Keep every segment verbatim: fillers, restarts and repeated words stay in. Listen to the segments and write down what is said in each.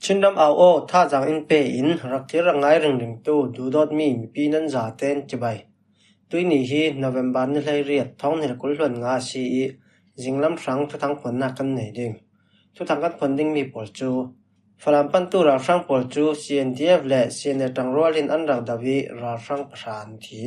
Chin ram au aw thazaang in pe in rak thlir rak ngai ringringtu duhdawtmi mipi nan zaten cibai. Tuini hi November ni hleiriat thawng hnih le kul hluan nga a si ih, zinglam hrang thuthang phuannak kan nei ding. Thuthang kan phuan dingmi pawl cu Falam pantu ralhrang pawl cu C N D F le C N A ṭangrual in an rak do ih ralhrang pahra an thi.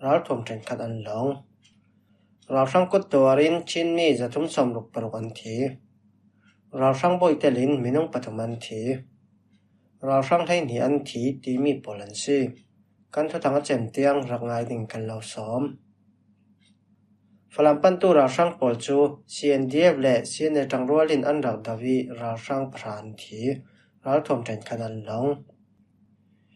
Ralthuam ṭhenkhat an lawng. Ralhrang kuttuar in Chinmi zathum sawmruk paruk an thi. Ralhrang bawi telin minung pathum an thi. Ralhrang hleihnih an thi timi pawl an si. Kan thuthang a cem tiang rak ngai ding kan lo sawm. Falam pantu ralhrang pawl cu C N D F le C N A ṭangrual in an rak do ih ralhrang pahra an thi. Ralthuam ṭhenkhat an lawng.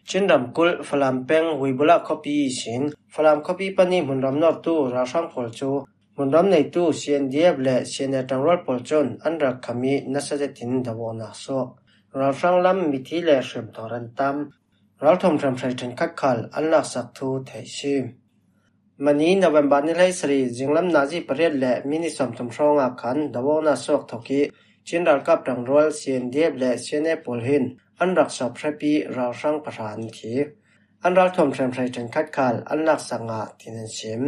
Chin ramkulh Falam peng Huibula khuapi ihsin Falam khuapi pan ih hmunram nortu ralhrang pawl cu hmunram neitu C N D F le C N A ṭangrual pawl cun an rak kham ih nasa zetin do awknak suak. Ralhrang lam mithi le hriamtuar an tam. Ralthuam hriamhrei ṭhenkhat khal an laksak thu theih si. Mani November ni hleisarih zinglam nazi pariat le minit sawmthum hrawngah khan do awknak suak thawk ih Chin ralkap ṭangrual C N D F le C N A pawl hin an rak sawp hrep ih ralhrang pahra an thi. An ralthuam hriamhrei ṭhenkhat khal an laksak ngah tiin an sim.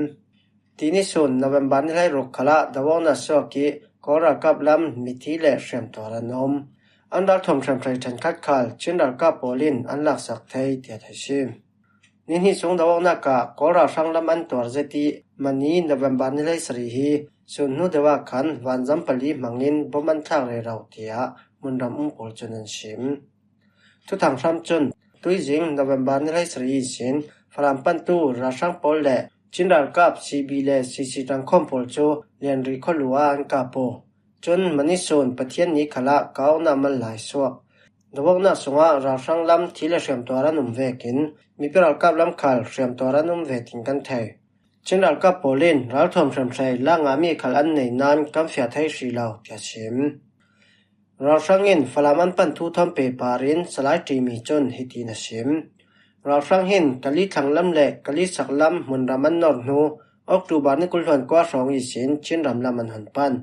Tini sun November ni hleiruk khalah do awknak suak ih Kawl ralkap lam mithi le hriamtuar an um. An ralthuam hriamhrei ṭhenkhat khal Chin ralkap pawl in an laksak thei tiah theih si. Nihnih sung do awknak ah Kawl ralhrang lam an tuar zet ih mani November ni hleisarih hi sun hnu deuh ah khan vanzam pali hmangin bom an thlak rero tiah hmunram um pawl cun an sim. Thuthang hram cun tuizing November ni hleisarih ihsin Falam pantu ralhrang pawl le Chin ralkap C B le C C ṭangkhawm pawl cu Lianri khualu ah an kap uh. Cun mani sun Pathian ni khalah kap awknak mal lai suak. Do awknak sungah ralhrang lam thi le hriamtuar an um vekin mipi ralkap lam khal hriamtuar an um ve tiin kan thei. Chin ralkap pawl in ralthuam hriamhrei lak ngahmi khal an nei nain kan fiah thei hrih lo tiah sim. Ralhrang in Falam an pan thu thawn pehpar in Salai Ṭimi cun hitin a sim. Ralhrang hin Kali thlanglam le Kali saklam hmunram an nor hnu October ni kul hluan kua hrawng ihsin Chin ram lam an hun pan.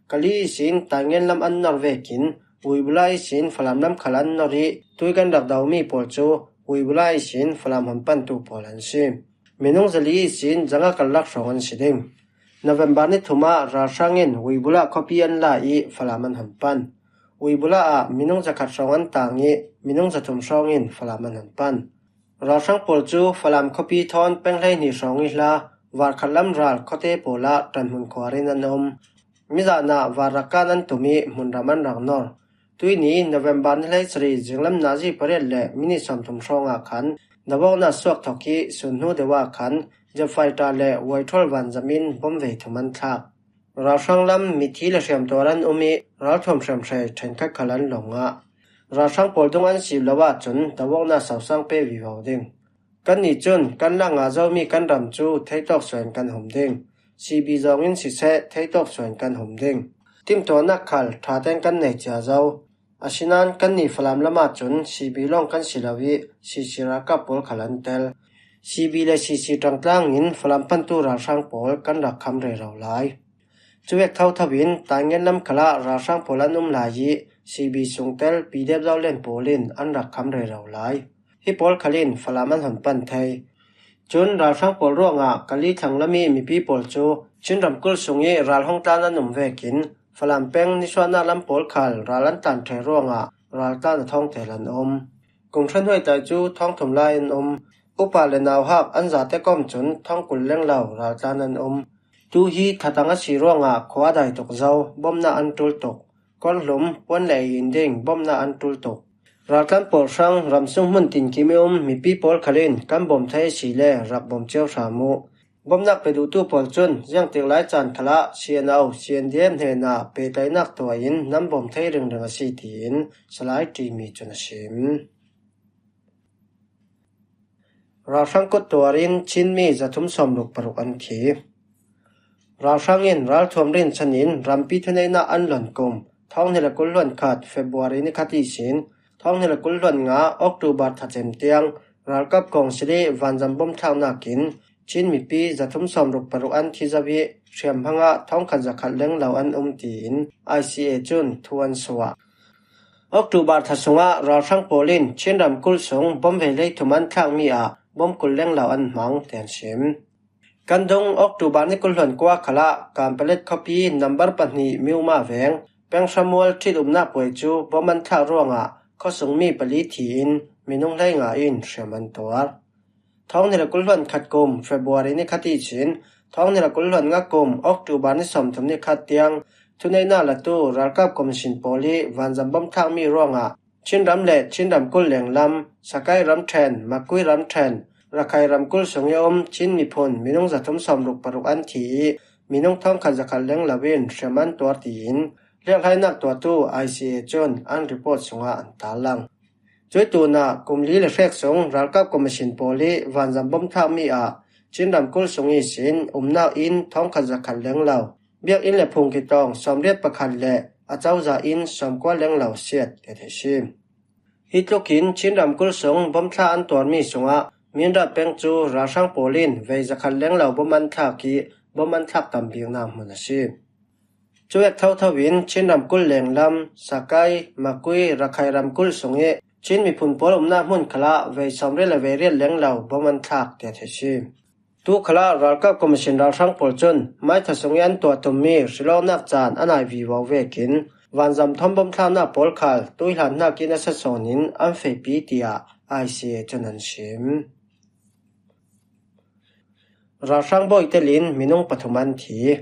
Kali ihsin Taingen lam an nor vekin Huibula ihsin Falam lam khal an nor ih tui kan rak domi pawl cu Huibula ihsin Falam hun pantu pawl an si. Minung zali ihsin zanga karlak hrawng an si ding. November ni thum ah ralhrang in Huibula khuapi an la ih Falam an hun pan. Huibula ah minung zakhat hrawng an tang ih minung zathum hrawng in Falam an hun pan. Ralhrang pawl cu Falam khuapi thawn peng hleihnih hrawng ih hla, varkhat lam ral khuate pawl ah ṭanhmun khuar in an um. Mizan ah var rak kan an tum ih hmunram an rak nor. Tuini November ni hleisarih zinglam nazi pariat le minit sawmthum hrawngah khan do awknak suak thawk ih sun hnu deuh ah khan jet fighter le waithol vanzam in bom vei thum an thlak. Ralhrang lam mithi le hriamtuar an um ih ralthuam hriamhrei ṭhenkhat khal an lawng ngah. Ralhrang pawl dung an si lo ahcun do awknak sosang pe vivo ding. Kannih cun kan lak ngah zomi kan ram cu theitawk suain kan hum ding. C B zawngin siseh, theitawk suain kan hum ding. Timhtuahnak khal ṭha tein kan nei cia zo. Asinain kannih Falam lam ahcun C B lawng kan si lo ih C C ralkap pawl khal an tel. C B le C C ṭangtlang in Falam pantu ralhrang pawl kan rak kham rero lai. Cuvek thotho in Taingen lam khalah ralhrang pawl an um lai ih C B sungtel P D F zohlen pawl in an rak kham rero lai. Hi pawl khal in Falam an hun pan thei. Cun ralhrang pawl ruangah Kali thlang lam ih mipi pawl cu Chin ramkulh sung ih ral hong tlan an um vekin Falam peng nisuahnak lam pawl khal ral an tlan ṭheh ruangah raltlan a thawngtel an um. Kum hra hnuaitlai cu thawngthum lai an um. Upa le nauhak an zate kawm cun thawngkul lenglo raltlan an um. Tu hi thatang a si ruangah khua a dai tuk zo, bawmhnak an ṭul tuk. Kawlhlum, puan le ei in ding bawmhnak an ṭul tuk. Raltlan pawl hrang ramsung hmun tinkim ih um mipi pawl khal in kan bawm thei a si le rak bawm cio hram uh. Bawmhnak pe duhtu pawl cun ziangtik lai caan khalah C N O, C N D F hnenah pehtlaihnak tuah in nan bawm thei ringring a si, tiin Salai Ṭimi cun a sim. Ralhrang kuttuar in Chinmi zathum sawmruk paruk an thi. Ralhrang in ralthuam rinsan in rampi thuneihnak an lon kum thawng hnih le kul hluan khat February ni khat ihsin thawng hnih le kul hluan nga October thla cem tiang ralkap kawngsil ih vanzam bom thlaknak in Chin mipi zathum sawmruk paruk an thi zo ih hriamhmang ah thawngkhat zakhat lenglo an um, tiin I C A cun thu an suah. October tha sungah ralhrang pawl in Chin ramkulh sung bom vei hleithum an thlakmi ah bom kul lenglo an hmang tian sim. Kan dung October ni kul hluan kua khalah Kanpalet khuapi number pahnih Miuma veng Peng Samuel ṭhit umna puai cu bom an thlak ruangah khuasungmi pali thi in minung hleinga in hriam an tuar. Thawng hnih le kul hluan khat kum February ni khat ihsin thawng hnih le kul hluan nga kum October ni sawmthum ni khat tiang thuneihnak latu ralkap commission pawl i vanzam bom thlakmi ruangah Chin ram le Chin ramkulh lenglam, Sakai ramṭhen, Makui ramṭhen, Rakhine ramkulh sung i um Chin miphun minung zathum sawmruk paruk an thi i minung thawngkhat zakhat lenglo in hriam an tuar tiin liakhlainak tuahtu I C A cun an report sungah an tarlang. Cuih tunah kum li le hrek sung ralkap commission pawl i vanzam bom thlakmi ah Chin ramkulh sung ihsin umnak inn thawngkhat zakhat lenglo, biakinn le phungki tawng sawmriat pakhat le a cozah inn sawmkua lenglo siat tiah theih si. Hi tlukin Chin ramkulh sung bom thla an tuarmi sungah Mindat peng cu ralhrang pawl in vei zakhat lenglo bom an thlak i bom an thlak tam biknak hmun a si. Cuvek thotho in Chin ramkulh lenglam, Sakai, Makui, Rakhine ramkulh sung i Chin miphun pawl umnak hmun khalah vei sawmriat le vei riat lenglo bom an thlak tiah theih si. Tu khalah ralkap commission ralhrang pawl cun maitha sung i an tuah tummi hrilawknak caan a nai vivo vekin vanzam thawm bom thlaknak pawl khal tuihlan hnakin a sasawn in an fehpi tiah I C A cun an sim. Ralhrang bawi telin minung pathum an thi.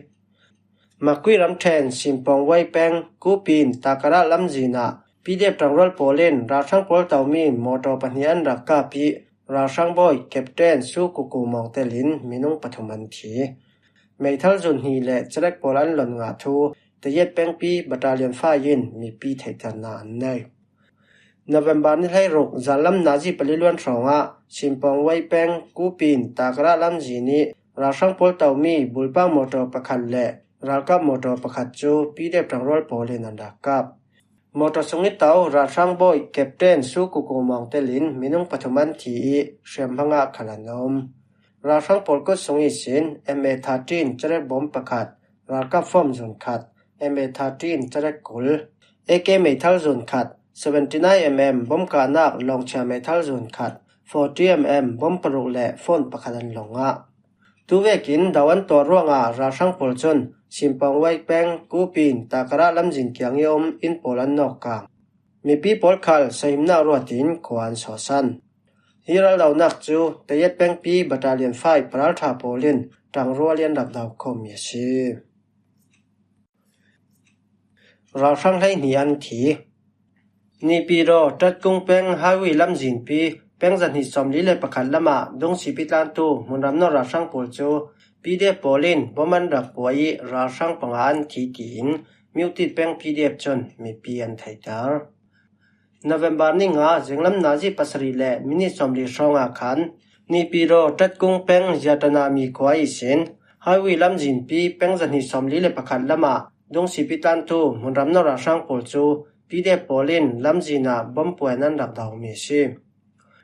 Makui ramṭhen Simpawng Wai peng Kupin Takara lamzin ah P D F ṭangrual pawl in ralhrang pawl tomi mawṭaw pahnih an rak kap i ralhrang bawi Captain Su Kuku Mawng telin minung pathum an thi. Meithal zun hnih le cerek pawl an lon ngah thu Tayet pengpi Battalion five in mipi theihternak an nei. November ni hleiruk zanlam nazi pali luan hrawngah Simpawng Wai peng Kupin Takara lamzin i ralhrang pawl tomi bulpak mawṭaw pakhat le ralkap mawṭaw pakhat cu P D F ṭangrual pawl in an rak kap. Mawṭaw sung i to ralhrang bawi Captain Su Kuku Mawng telin minung pathum an thi i hriamhmang ah khal an um. Ralhrang pawl kut sung ihsin M A thirteen cerek bawm pakhat, ralkap fawm zun khat, M A thirteen cerek kul, A K meithal zun khat, seventy nine M M bawm kahnak lawngchia meithal zun khat, forty M M bawm paruk le phone pakhat an lawng ngah. Tuvekin do an tuar ruangah ralhrang pawl cun Simpawng Wai peng Kupin Takara lamzin kiang i um inn pawl an nawk kang. Mipi pawl khal sahimnak ruat in khua an sawsan. Hi raldonak cu Tayet pengpi Battalion five paralṭha pawl in ṭangrual i an rak do khawmmi a si. Ralhrang hleihnih an thi. Nipiro Tatkung peng highway lamzinpi peng zahnih sawmli le pakhat lamah dungsipi tlantu hmunram nawr ralhrang pawl cu P D F pawl in bom an rak puah i ralhrang panga an thi tiin Myotit peng P D F cun mipi an theihter. November ni nga zinglam nazi pasarih le minit sawmli hrawngah khan Nipiro Tatkung peng Ziatanami khua ihsin highway lamzinpi peng zahnih sawmli le pakhat lamah dungsipi tlantu hmunram nawr ralhrang pawl cu P D F pawl in lamzin ah bom puai nan rak domi a si.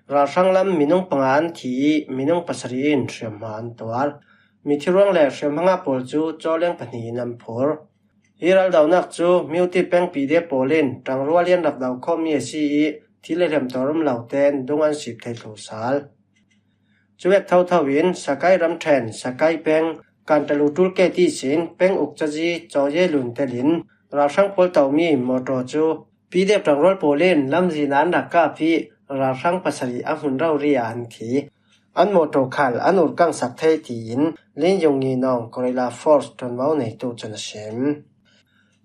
Ralhrang lam minung panga an thi i minung pasarih in hriamhma an tuar. Mithiruang le hriamhma ngah pawl cu cawleng pahnih in an phur. Hi raldonak cu Myotit peng P D F pawl in ṭangrual i an rak do khawmmi a si i thil le hliamtuar um lo tein dung an sip thei thlu sal. Cuvek thotho in Sakai ramṭhen Sakai peng Kantalu tollgate ihsin peng ukcazi Cawye Lun telin ralhrang pawl tomi mawṭaw cu P D F ṭangrual pawl in lamzin ah an rak kap i ralhrang pasarih a hmun rori ah an thi. An mawṭaw khal an urkang sak thei tiin Lin Yung Ngi Nong Guerrilla Force ṭuanvo neitu cun a sim.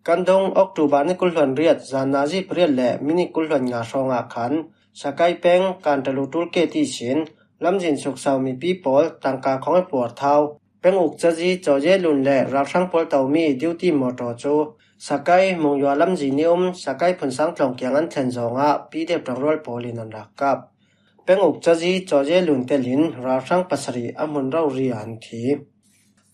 Kan dung October ni kul hluan riat zan nazi pariat le minit kul hluan nga hrawngah khan Sakai peng Kantalu tollgate ihsin lamzin sukso mipi pawl tangka khawng i puar thau peng ukcazi Cawye Lun le ralhrang pawl tomi duty mawṭaw cu Sakai Mungyua lamzin i um Sakai phunsang tlawng kiang an thlen zawngah P D F ṭangrual pawl in an rak kap. Peng ukcazi Cawye Lun telin ralhrang pasarih a hmun rori ah an thi.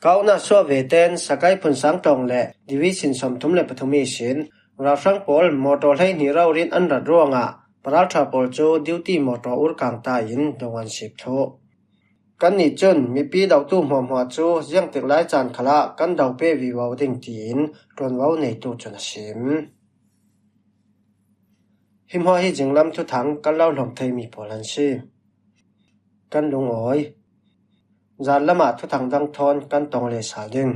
Kauna suah ve tein Sakai phunsang tlawng le division sawmthum le pathum ihsin ralhrang pawl mawṭaw hleihnih rori in an rat ruangah paralṭha pawl cu duty mawṭaw urkang ta in dung an sip thluh. Kannih cun mipi dotu hmuahhmuah cu ziangtik lai caan khalah kan do pe vivo ding tiin ṭuanvo neitu cun a sim. Himhua hi zinglam thuthang kan lo hlawm thei mi pawl an si. Kan lungawi. Zan lamah thuthang dang thawn kan tawng leh sal ding.